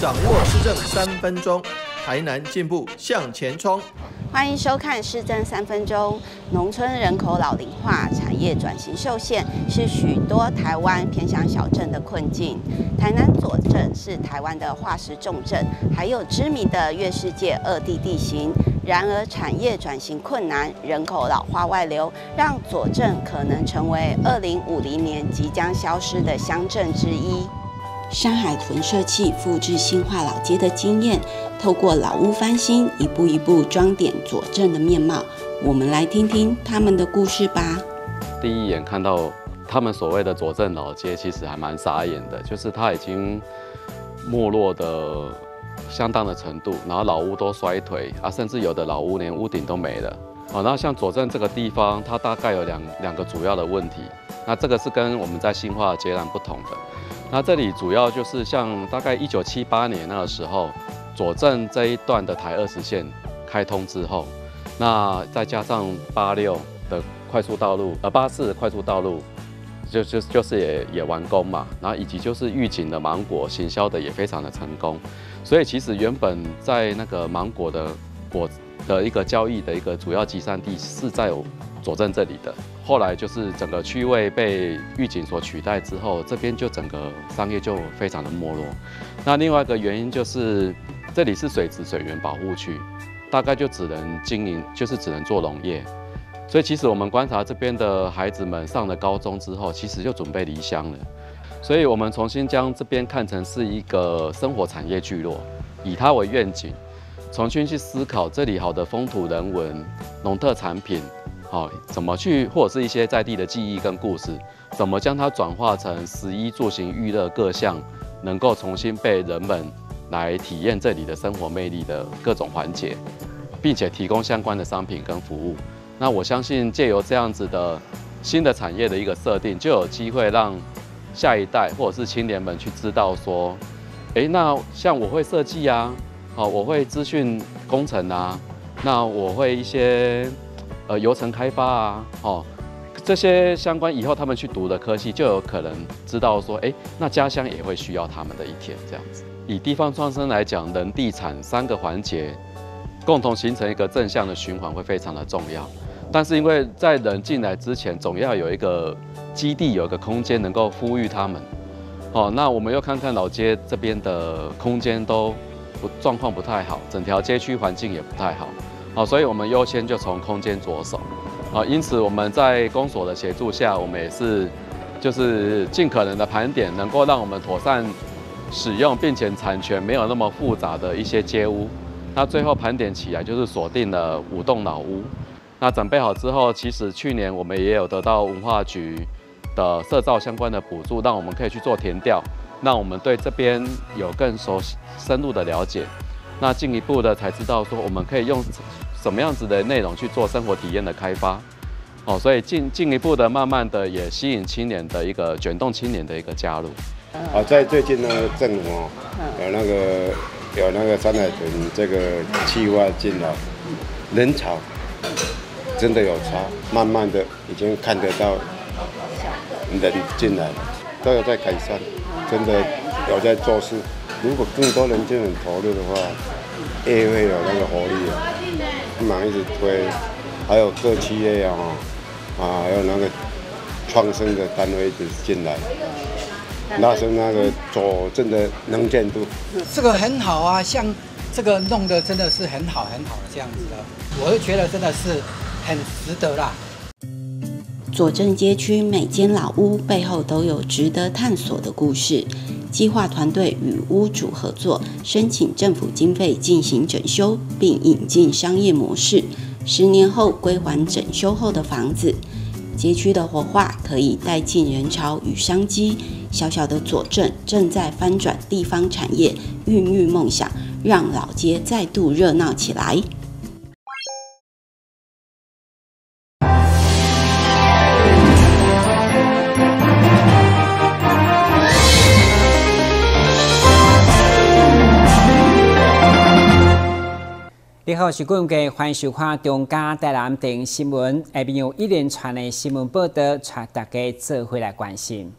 掌握市政三分钟，台南进步向前冲。歡迎收看市政三分鐘。農村人口老齡化、產業轉型受限，是許多台灣偏鄉小鎮的困境。台南左鎮是台灣的化石重鎮，還有知名的月世界惡地地形。然而，產業轉型困難，人口老化外流，讓左鎮可能成為2050年即將消失的鄉鎮之一。山海屯社企複製新化老街的經驗，透過老屋翻新，一步一步裝點左鎮的面貌。我們來聽聽他們的故事吧。第一眼看到他們所謂的左鎮老街，其實還蠻傻眼的，就是它已經沒落的相當的程度，然後老屋都衰退啊，甚至有的老屋連屋頂都沒了。哦，那像左鎮這個地方，它大概有兩個主要的問題。那這個是跟我們在新化截然不同的。那這裡主要就是像大概1978年那個時候，左鎮這一段的台20線開通之後，那再加上86的快速道路，84快速道路就是也完工嘛，然後以及就是玉井的芒果行銷的也非常的成功，所以其實原本在那個芒果的果的一個交易的一個主要集散地是在左鎮這裡的。後來就是整個區位被玉井所取代之後，這邊就整個商業就非常的沒落。那另外一個原因就是這裡是水質水源保護區，大概就只能經營，就是只能做農業。所以其實我們觀察這邊的孩子們上了高中之後，其實就準備離鄉了。所以我們重新將這邊看成是一個生活產業聚落，以它為願景，重新去思考這裡好的風土人文、農特產品。好，怎麼去，或者是一些在地的記憶跟故事，怎麼將它轉化成食衣住行娛樂各項，能夠重新被人們來體驗這裡的生活魅力的各種環節，並且提供相關的商品跟服務。那我相信借由這樣子的新的產業的一個設定，就有機會讓下一代或者是青年們去知道說，欸，那像我會設計啊，好，我會資訊工程啊，那我會一些遊程開發啊，哦，這些相關以後他們去讀的科系，就有可能知道說，欸，那家鄉也會需要他們的一天這樣子。以地方創生來講，人、地產三個環節共同形成一個正向的循環，會非常的重要。但是因為在人進來之前，總要有一個基地，有一個空間能夠孵育他們。哦，那我們又看看老街這邊的空間都不狀況不太好，整條街區環境也不太好。好，所以我們優先就從空間着手。啊，因此我們在公所的協助下，我們也是就是盡可能的盤點，能夠讓我們妥善使用，並且產權沒有那麼複雜的一些街屋。那最後盤點起來，就是鎖定了五棟老屋。那準備好之後，其實去年我們也有得到文化局的社造相關的補助，讓我們可以去做田調，讓我們對這邊有更熟悉、深入的了解。那進一步的才知道說，我們可以用什麼樣子的內容去做生活體驗的開發，哦，所以進一步的、慢慢的也吸引青年的一個捲動青年的一個加入。好，在最近呢，政府哦，有那個山海屯這個計劃進來，人潮真的有差，慢慢的已經看得到人進來了，都有在改善，真的有在做事。如果更多人進來投入的話，也會有那個活力啊。忙一直推，還有各企業啊，啊，還有那個創生的單位一直進來，拉升那個左鎮的能見度。這個很好啊，像這個弄得真的是很好很好的這樣子的，我就覺得真的是很值得啦。左鎮街區每間老屋背後都有值得探索的故事。計劃團隊與屋主合作，申請政府經費進行整修，並引進商業模式。10年後歸還整修後的房子。街區的活化可以帶進人潮與商機。小小的左鎮正在翻轉地方產業，孕育夢想，讓老街再度熱鬧起來。你好，我是顧永歡迎收看中嘉台南電新聞，下面有一連串的新聞報道，帶大家做伙來關心。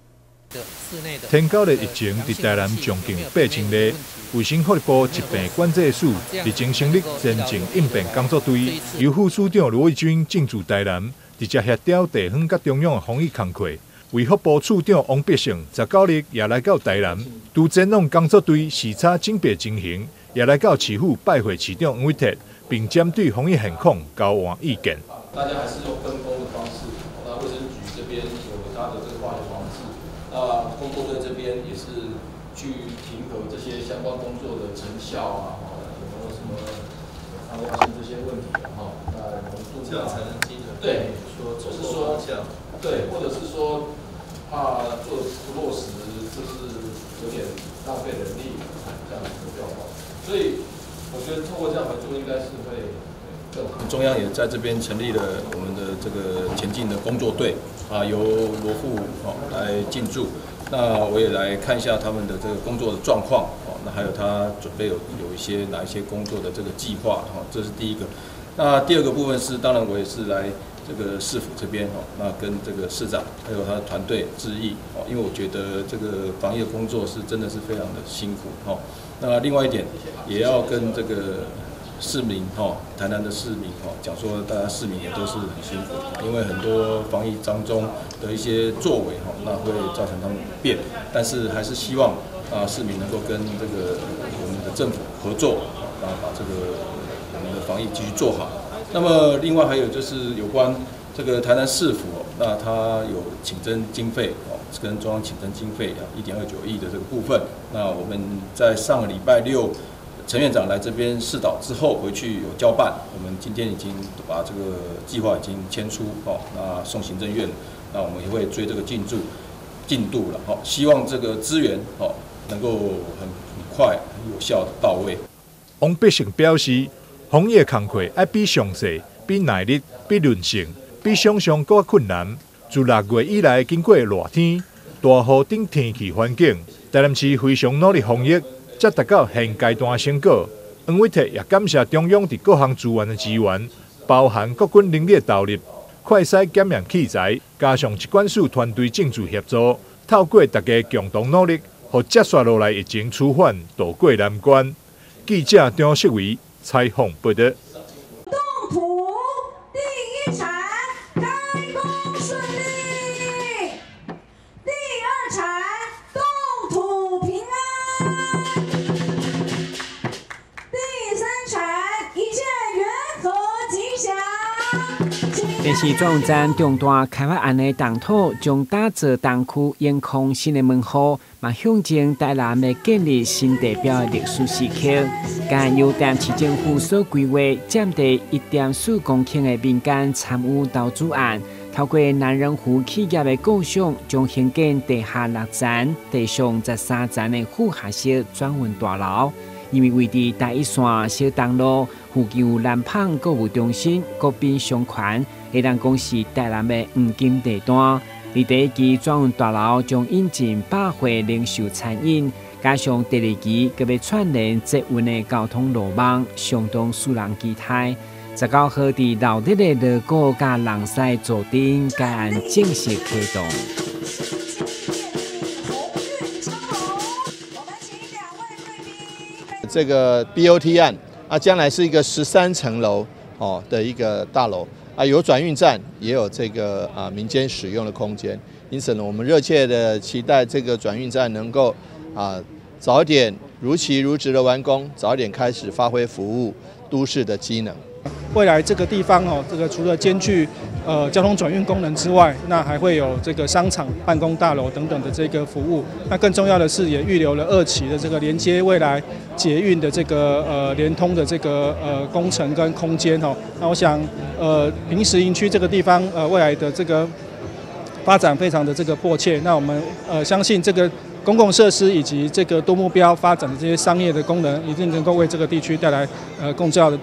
天狗的疫情佇台南將近8000例，衛生福利部疾病管制署日前成立前進應變工作隊，由副署長羅毅軍進駐台南，直接協調地方佮中央的防疫工課。衛福部次長王必勝19日也來到台南，拄前往工作隊視察準備情形，也來到市府拜會市長黃偉哲，並針對防疫現況交換意見。大家還是用分工的方式，那衛生局這邊有他的這個化學防治，那工作隊這邊也是去評核這些相關工作的成效啊，有沒有什麼發現這些問題啊？哈，那濃度這樣才能記得。對，說就是說，對，或者是說怕做不落實，就是有點浪費人力這樣子的狀況。所以我覺得透過這樣合作，應該是會更好。中央也在這邊成立了我們的這個前進的工作隊啊，由羅副哦來進駐。那我也來看一下他們的這個工作的狀況哦，那還有他準備有一些哪一些工作的這個計劃哈，這是第一個。那第二個部分是，當然我也是來這個市府這邊哦，那跟這個市長還有他的團隊致意哦，因為我覺得這個防疫的工作是真的是非常的辛苦哦。那另外一點，也要跟這個市民哈，台南的市民哈，講說大家市民也都是很辛苦，因為很多防疫當中的一些作為哈，那會造成他們不便，但是還是希望啊市民能夠跟這個我們的政府合作，然後把這個我們的防疫繼續做好。那麼另外還有就是有關這個台南市府，那他有請增經費哦，跟中央請增經費啊，1.29億的這個部分。那我們在上個禮拜六，陳院長來這邊視導之後，回去有交辦。我們今天已經把這個計劃已經簽出哦，那送行政院，那我們也會追這個進度了。好，希望這個資源哦能夠很快、很有效的到位。王必勝表示，防疫工課愛比詳細、比耐力、比韌性、比想像閣較困難。自6月以來，經過熱天、大雨等天氣環境，台南市非常努力防疫，才達到現階段成果。黃偉哲也感謝中央佇各項資源的支援，包含國軍人力的投入、快篩檢驗器材，加上疾管署團隊政治協助，透過大家共同努力，予接續落來疫情趨緩，渡過難關。記者張世維採訪報導。動土第一鏟開工順利，第二鏟動土平安，第三鏟一切元和吉祥。電視轉運站重大開發案的動土，將打造東區永康新的門戶，嘛象徵台南欲建立新地標的歷史時刻。該由台南市政府所規劃，佔地1.4公頃的民間參與投資案，透過南仁湖企業的構想，將興建地下6層、地上13層的複合式轉運大樓。因為位佇台一線小東路附近有南蚌購物中心、國賓商圈，會當講是台南的黃金地段。而第一期轉運大樓將引進百貨零售餐飲，加上第二期閣欲串聯捷運的交通路網，相當使人期待。19號佇鬧熱的鑼鼓佮人獅助陣，該案正式啟動。這個 BOT 案啊，將來是一個13層樓哦的一個大樓啊，有轉運站，也有這個啊民間使用的空間。因此呢，我們熱切的期待這個轉運站能夠啊早一點如期如質的完工，早一點開始發揮服務都市的機能。未來這個地方哦，這個除了兼具交通轉運功能之外，那還會有這個商場、辦公大樓等等的這個服務。那更重要的是，也預留了2期的這個連接未來捷運的這個連通的這個工程跟空間哦。那我想坪石營區這個地方未來的這個發展非常的這個迫切。那我們相信這個公共設施以及這個多目標發展的這些商業的功能，一定能夠為這個地區帶來更重要的、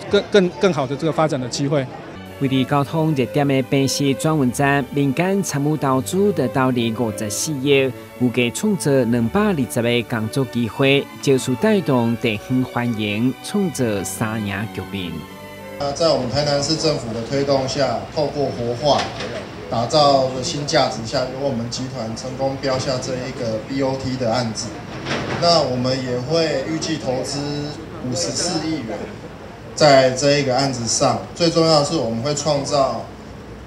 更好的這個發展的機會。位佇交通熱點的坪石轉運站，民間參與投資的投入54億，預計創造220個工作機會，就是帶動地方繁榮，創造三贏局面。那在我們台南市政府的推動下，透過活化，打造的新價值下，由我們集團成功標下這一個 BOT 的案子。那我們也會預計投資54億元在這一個案子上。最重要的是，我們會創造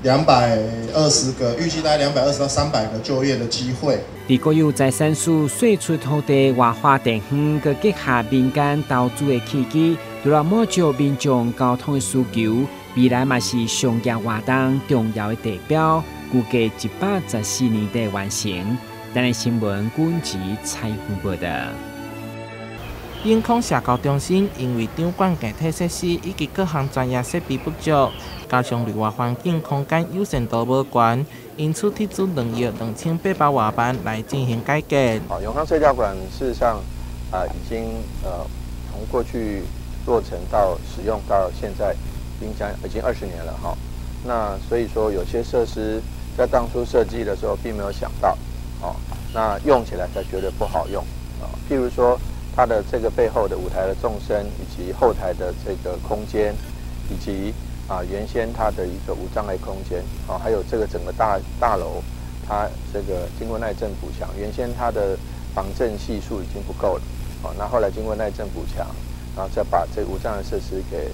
220個，預計大概220到300個就業的機會。佇國有財產署釋出土地活化地方，閣結合民間投資的契機，除了滿足民眾交通的需求，未來嘛是商業活動重要的地標。估計114年底完成。台南新聞軍籍採訪報道。永康社交中心因為場館硬體設施以及各項專業設備不足，加上內外環境空間友善度無懸，因此斥資2億2800多萬來進行改建。永康社教館事實上已經從過去落成到使用到現在，已經20年了哈。那所以說有些設施在當初設計的時候並沒有想到，哦，那用起來才覺得不好用啊。譬如說，它的這個背後的舞台的縱深，以及後台的這個空間，以及原先它的一個無障礙空間，啊，還有這個整個大樓，它這個經過耐震補強，原先它的防震係數已經不夠了，哦，那後來經過耐震補強，然後再把這個無障礙設施給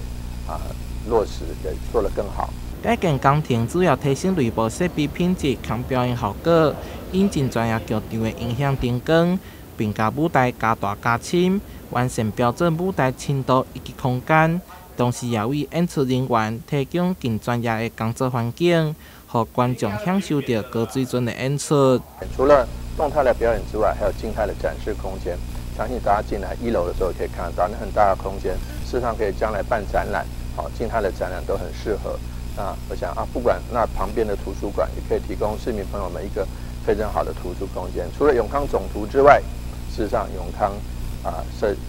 落實，給做得更好。改建工程主要提升內部設備品質和表演效果，引進專業劇場的音響燈光，並共舞台加大加深，完善標準舞台深度以及空間，同時也為演出人員提供更專業的工作環境，予觀眾享受著高水準的演出。除了動態的表演之外，還有靜態的展示空間。相信大家進來一樓的時候可以看得到，那很大的空間，事實上可以將來辦展覽，好，靜態的展覽都很適合。那我想啊，不管那旁邊的圖書館，也可以提供市民朋友們一個非常好的圖書空間。除了永康總圖之外，事實上永康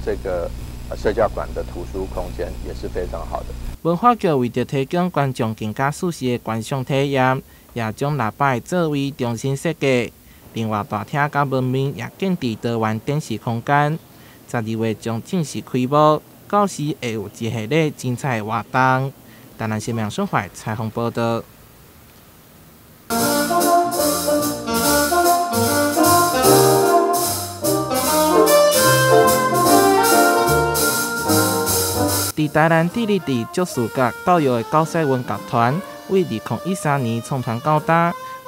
這個社教館的圖書空間也是非常好的。文化局為著提供觀眾更加舒適的觀賞體驗，也將喇叭的座位重新設計。另外，大廳佮門面也建置多元展示空間。12月將正式開幕，到時會有一系列精彩的活動。台南新聞孫懷採訪報道。佇台南致力佇爵士樂教育的九世文樂團，為2013年創團到今，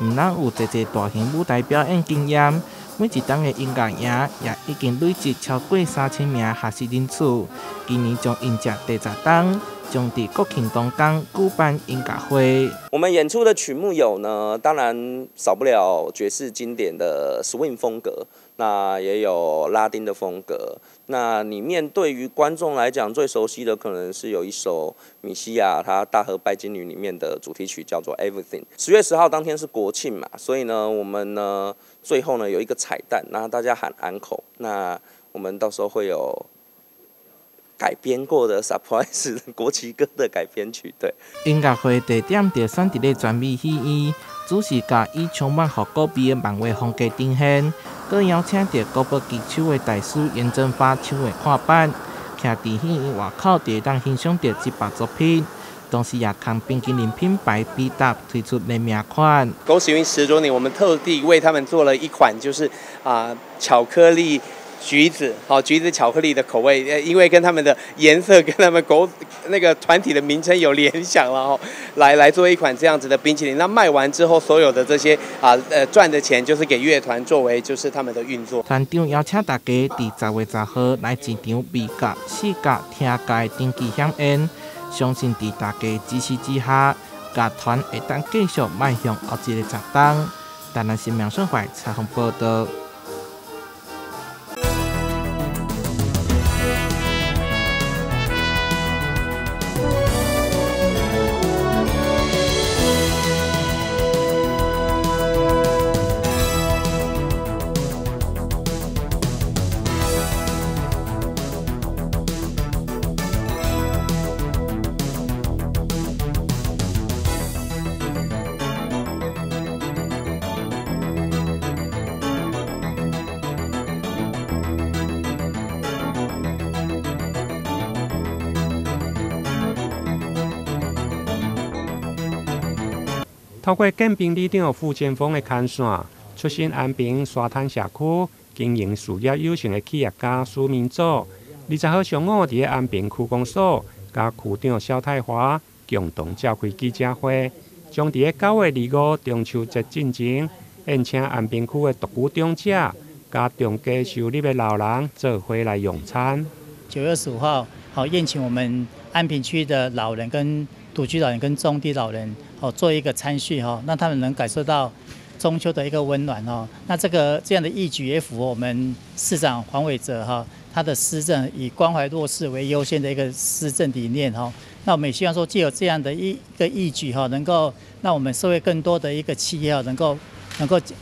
毋但有濟濟大型舞台表演經驗，每一冬的音樂營也已經累積超過3000名學習人次。今年將迎接第十冬，將佇國慶當天舉辦音樂會。我們演出的曲目有呢，當然少不了爵士經典的 swing 風格，那也有拉丁的風格。那裡面對於觀眾來講最熟悉的，可能是有一首米西亞他《大和拜金女》裡面的主題曲，叫做 Everything。10月10號當天是國慶嘛，所以呢，我們呢最後呢有一個彩蛋，那大家喊安可，那我們到時候會有改編過的 Surprise 國旗歌的改編曲，對。音樂會地點就選佇咧全美戲院，主視覺以充滿復古味的漫畫風格呈現，閣邀請著國寶級手繪大師顏真發手繪看板，徛佇戲院外口就會當欣賞著這幅作品。同時也共冰淇淋品牌比達推出聯名款。狗屎運10週年，我們特地為他們做了一款，就是巧克力橘子，好，橘子巧克力的口味，因為跟他們的顏色跟他們狗那個團體的名稱有聯想了吼，來做一款這樣子的冰淇淋。那賣完之後，所有的這些賺的錢，就是給樂團作為就是他們的運作。團長邀請大家佇10月10號來一場味覺、視覺、聽覺的頂級饗宴，相信佇大家支持之下，樂團會當繼續邁向後一个十冬。台南新聞孫懷採訪報道。透過建平里長傅建峰的牽線，出身安平沙灘社區，經營事業有成的企業家蘇明祖，20號上午佇安平區公所，佮區長蕭泰華共同召開記者會，將佇9月25中秋節進前，宴請安平區的獨居長者，佮中低收入的老人做伙來用餐。9月25號，好宴請我們安平區的老人跟獨居老人跟中低老人，好做一個餐敘哈，讓他們能感受到中秋的一個溫暖哦。那這樣的義舉也符合我們市長黃偉哲哈，他的施政以關懷弱勢為優先的一個施政理念哈。那我們也希望說，藉由這樣的一個義舉哈，能夠讓我們社會更多的一個企業能夠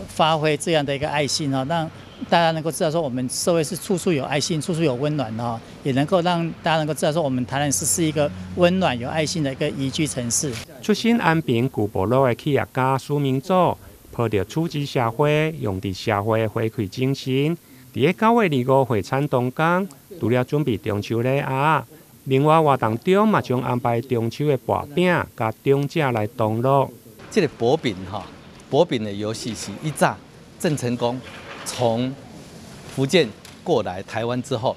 發揮這樣的一個愛心哈，讓大家能夠知道說，我們社會是處處有愛心，處處有溫暖哈，也能夠讓大家能夠知道說，我們台南市是一個溫暖有愛心的一個宜居城市。出身安平舊部落的企業家蘇明祖，抱著處之社會、用佇社會的回饋精神，佇9月25會餐當天，除了準備中秋禮盒，另外活動中嘛將安排中秋的薄餅，佮長者來同樂。這个薄餅哈，薄餅的遊戲是以早鄭成功從福建過來台灣之後，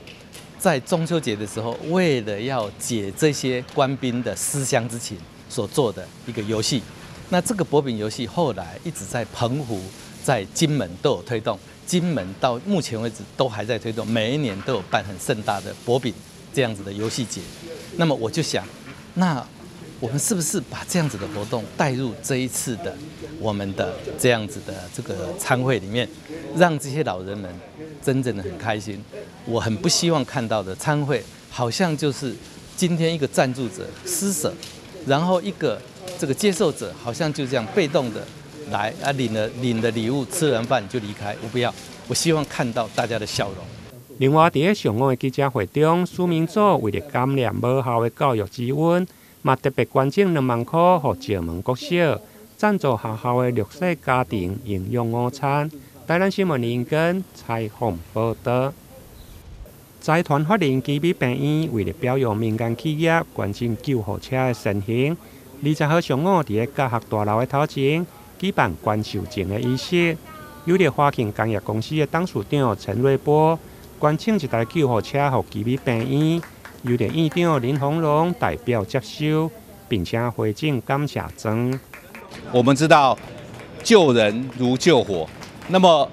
在中秋節的時候，為了要解這些官兵的思鄉之情所做的一個遊戲。那這個薄餅遊戲後來一直在澎湖、在金門都有推動，金門到目前為止都還在推動，每一年都有辦很盛大的薄餅這樣子的遊戲節。那麼我就想，那我們是不是把這樣子的活動帶入這一次的我們的這樣子的這個餐會裡面，讓這些老人們真正的很開心。我很不希望看到的餐會，好像就是今天一個贊助者施捨，然後一個這個接受者好像就這樣被動的來啊領了禮物，吃完飯就離開。我不要，我希望看到大家的笑容。另外，佇咧上午的記者會中，蘇明祖為了感念母校的教育之恩，嘛特別捐贈2萬塊予石門國小，贊助學校的弱勢家庭營養午餐。台南新聞林根採訪報導。財團法人奇美病院為了表揚民間企業捐贈救護車的善行，20號上午佇咧教學大樓的頭前舉辦捐受證的儀式，由著華慶工業公司的董事長陳瑞波捐贈一台救護車予奇美病院，由著院長林鴻龍代表接收，並且回贈感謝狀。我們知道救人如救火，那麼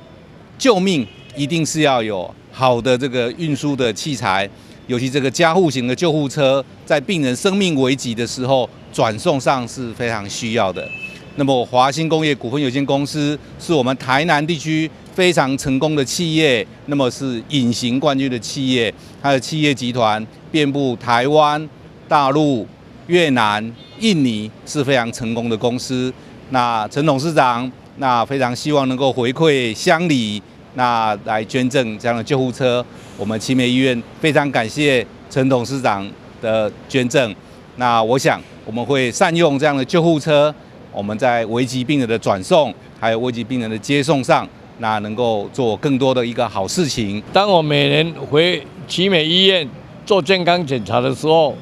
救命一定是要有好的這個運輸的器材，尤其這個加護型的救護車，在病人生命危急的時候轉送上是非常需要的。那麼華興工業股份有限公司是我們台南地區非常成功的企業，那麼是隱形冠軍的企業，它的企業集團遍布台灣、大陸、越南、印尼，是非常成功的公司。那陳董事長，那非常希望能夠回饋鄉里，那來捐贈這樣的救護車。我們奇美醫院非常感謝陳董事長的捐贈。那我想我們會善用這樣的救護車，我們在危急病人的轉送，還有危急病人的接送上，那能夠做更多的一個好事情。當我每年回奇美醫院做健康檢查的時候，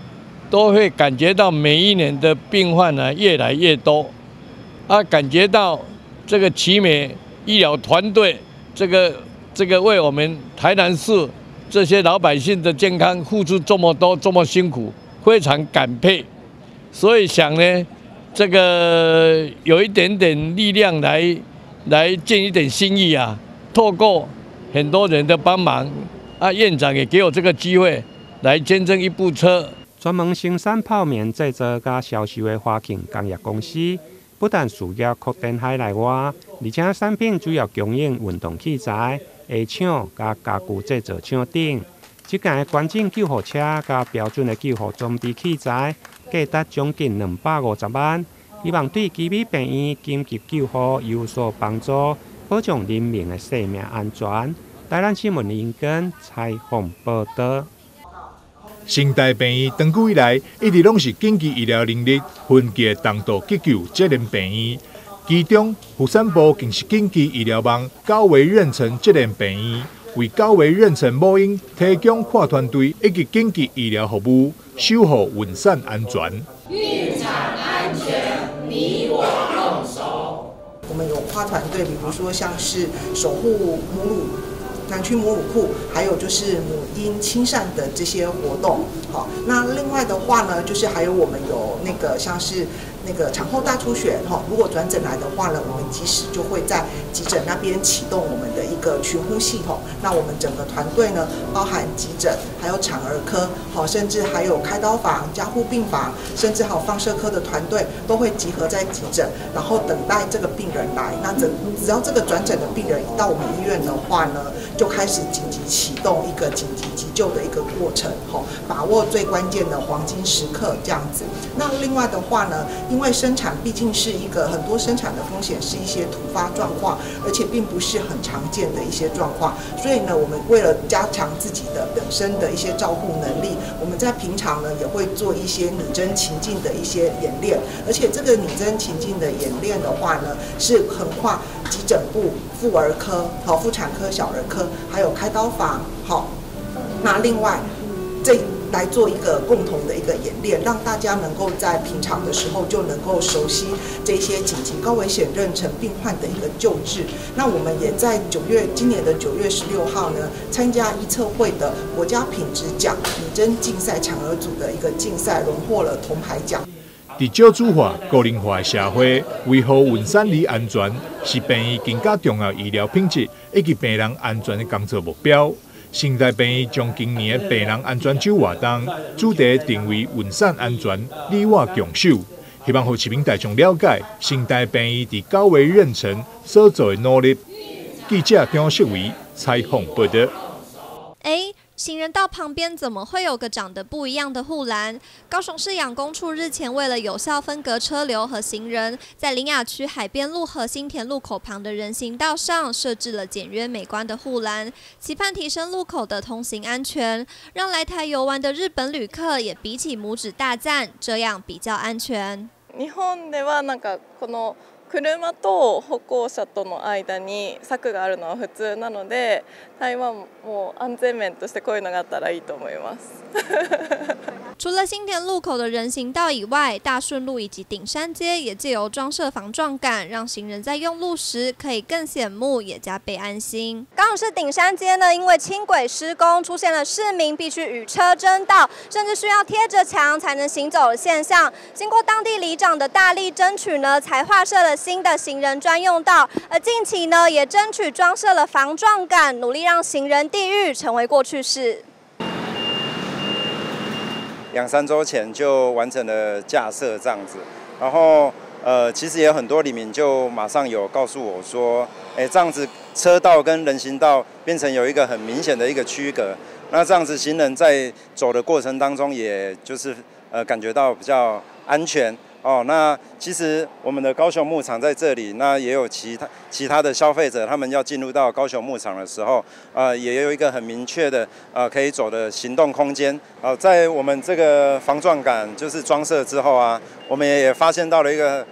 都會感覺到每一年的病患呢越來越多，啊，感覺到這個奇美醫療團隊這個為我們台南市這些老百姓的健康付出這麼多，這麼辛苦，非常感佩，所以想呢，這個有一點點力量來盡一點心意啊，透過很多人的幫忙，啊，院長也給我這個機會來捐贈一部車。專門生產泡麵製造佮銷售的華慶工業公司，不但事業擴展海內外，而且產品主要供應運動器材、鞋廠佮家具製造廠等。這間的捐贈救護車佮標準的救護裝備器材，價值將近250萬，希望對奇美病院緊急救護有所幫助，保障人民的生命安全。台南新聞林根採訪報導。成大病院長久以來一直攏是緊急醫療能力分級重度急救責任病院，其中婦產部更是緊急醫療網高危妊娠責任病院，為高危妊娠母嬰提供跨團隊以及緊急醫療服務，守護孕產安全。孕產安全，你我共守。们有跨团队，比如说像是守护母乳、南区母乳库，还有就是母婴亲善的这些活动。好，那另外的话呢，就是还有我们有那个像是那个产后大出血，哈，如果转诊来的话呢，我们及时就会在急诊那边启动我们的一个群呼系统。那我们整个团队呢，包含急诊，还有产儿科，好，甚至还有开刀房、加护病房，甚至还有放射科的团队都会集合在急诊，然后等待这个病人来。那只要这个转诊的病人一到我们医院的话呢，就开始紧急启动一个紧急急救的一个过程，好，把握最关键的黄金时刻这样子。那另外的话呢，因为生产毕竟是一个很多生产的风险是一些突发状况，而且并不是很常见的一些状况，所以呢，我们为了加强自己的本身的一些照护能力，我们在平常呢也会做一些拟真情境的一些演练，而且这个拟真情境的演练的话呢，是横跨急诊部、妇儿科、好妇产科、小儿科，还有开刀房，好，那另外这来做一个共同的一个演练，让大家能够在平常的时候就能够熟悉这些紧急高危险妊娠病患的一个救治。那我们也在今年的9月16号呢，参加医策会的国家品质奖拟真竞赛产儿组的一个竞赛，荣获了铜牌奖。伫少子化、高龄化的社会，维护孕产儿安全是病院更加重要医疗品质以及病人安全的工作目标。成大病院将今年的病人安全周活动主题定为“孕产安全，你我共守”，希望予市民大众了解成大病院伫高危妊娠所做的努力。记者张世维采访报道。行人道旁边怎么会有个长得不一样的护栏？高雄市养工处日前为了有效分隔车流和行人，在苓雅区海边路和新田路口旁的人行道上设置了简约美观的护栏，期盼提升路口的通行安全，让来台游玩的日本旅客也比起拇指大赞，这样比较安全。日本ではなんかこの車と歩行者との間に柵があるのは普通なので、台湾も安全面としてこういうのがあったらいいと思います。除了新田路口的人行道以外，大顺路以及顶山街也借由装设防撞杆，让行人在用路时可以更显目，也加倍安心。高雄市顶山街呢，因为轻轨施工，出现了市民必须与车争道，甚至需要贴着墙才能行走的现象。经过当地里长的大力争取呢，才划设了新的行人专用道。而近期呢，也争取装设了防撞杆，努力让行人地狱成为过去式。 2、3周前就完成了架设这样子，然后其实也有很多里民就马上有告诉我说，这样子车道跟人行道变成有一个很明显的一个区隔，那这样子行人在走的过程当中，也就是感觉到比较安全哦。那其实我们的高雄牧场在这里，那也有其他的消费者，他们要进入到高雄牧场的时候，也有一个很明确的可以走的行动空间。在我们这个防撞杆就是装设之后啊，我们也发现到了一个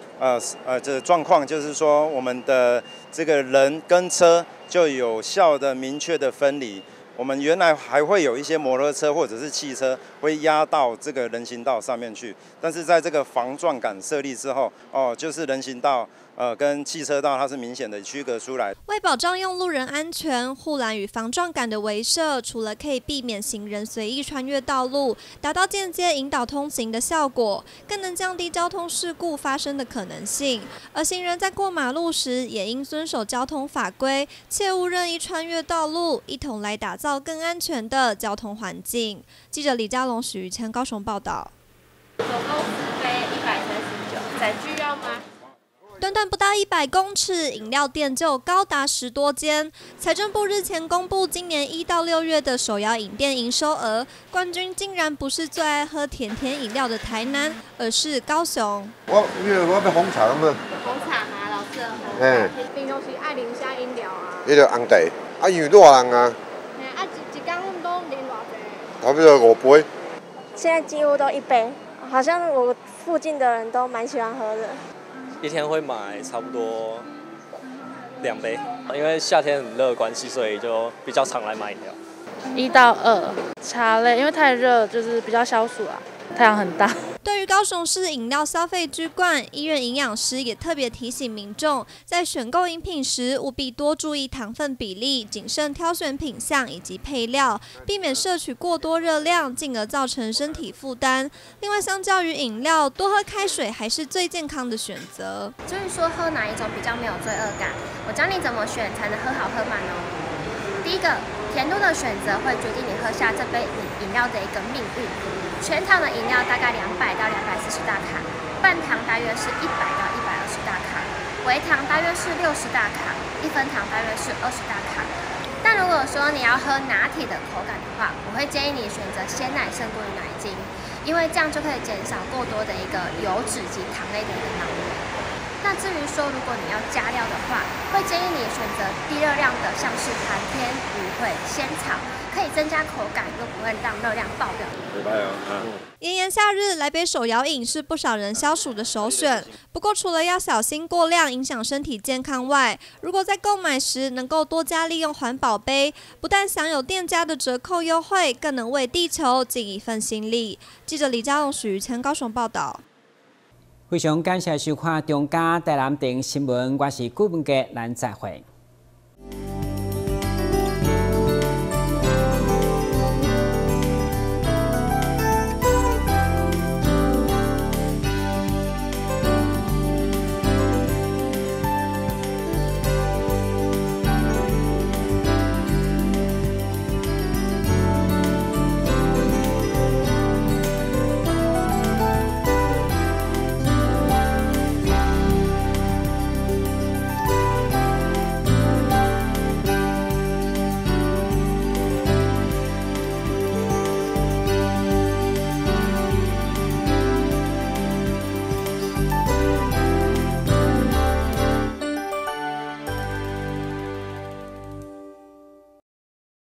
这状况，就是说我们的这个人跟车就有效的明确的分离。我们原来还会有一些摩托车或者是汽车会压到这个人行道上面去，但是在这个防撞杆设立之后，就是人行道跟汽车道它是明显的区隔出来。为保障用路人安全，护栏与防撞杆的围设，除了可以避免行人随意穿越道路，达到间接引导通行的效果，更能降低交通事故发生的可能性。而行人在过马路时，也应遵守交通法规，切勿任意穿越道路，一同来打造更安全的交通环境。记者李佳龙、许于谦高雄报道。总共4杯139，载具要吗？短短不到100公尺，饮料店就高达10多间。财政部日前公布今年1到6月的手摇饮店营收额，冠军竟然不是最爱喝甜甜饮料的台南，而是高雄。我因为我要红茶嘛。红茶啊，老师。哎。平常时爱啉啥饮料啊？彼个红茶，啊，因为热人啊。嘿，啊，一工拢啉偌济？差不多5杯。现在几乎都1杯，好像我附近的人都蛮喜欢喝的。一天会买差不多2杯，因为夏天很热的关系，所以就比较常来买饮料。1到2茶类，因为太热就是比较消暑啊，太阳很大。對於高雄市飲料消費居冠，醫院營養師也特別提醒民眾，在選購飲品時務必多注意糖分比例，謹慎挑選品項以及配料，避免攝取過多熱量，進而造成身體負擔。另外，相較於飲料，多喝開水還是最健康的選擇。至於說喝哪一種比較沒有罪惡感，我教你怎麼選才能喝好喝滿哦。第一個，甜度的選擇會決定你喝下這杯飲料的一個命運。全糖的飲料大概200到240大卡，半糖大約是100到120大卡，微糖大約是60大卡，一分糖大約是20大卡。但如果說你要喝拿鐵的口感的話，我會建議你選擇鮮奶勝過於奶精，因為這樣就可以減少過多的一個油脂及糖類的一個來源。那至於說如果你要加料的話，會建議你選擇低熱量的，像是寒天、蘆薈、仙草，可以增加口感，又不會讓熱量爆表。炎炎夏日，來杯手搖飲是不少人消暑的首選。不過，除了要小心過量影響身體健康外，如果在購買時能夠多加利用環保杯，不但享有店家的折扣優惠，更能為地球盡一份心力。記者李嘉龍、許於謙高雄報道。非常感謝收看中嘉台南電新聞，我是顧文傑，咱再會。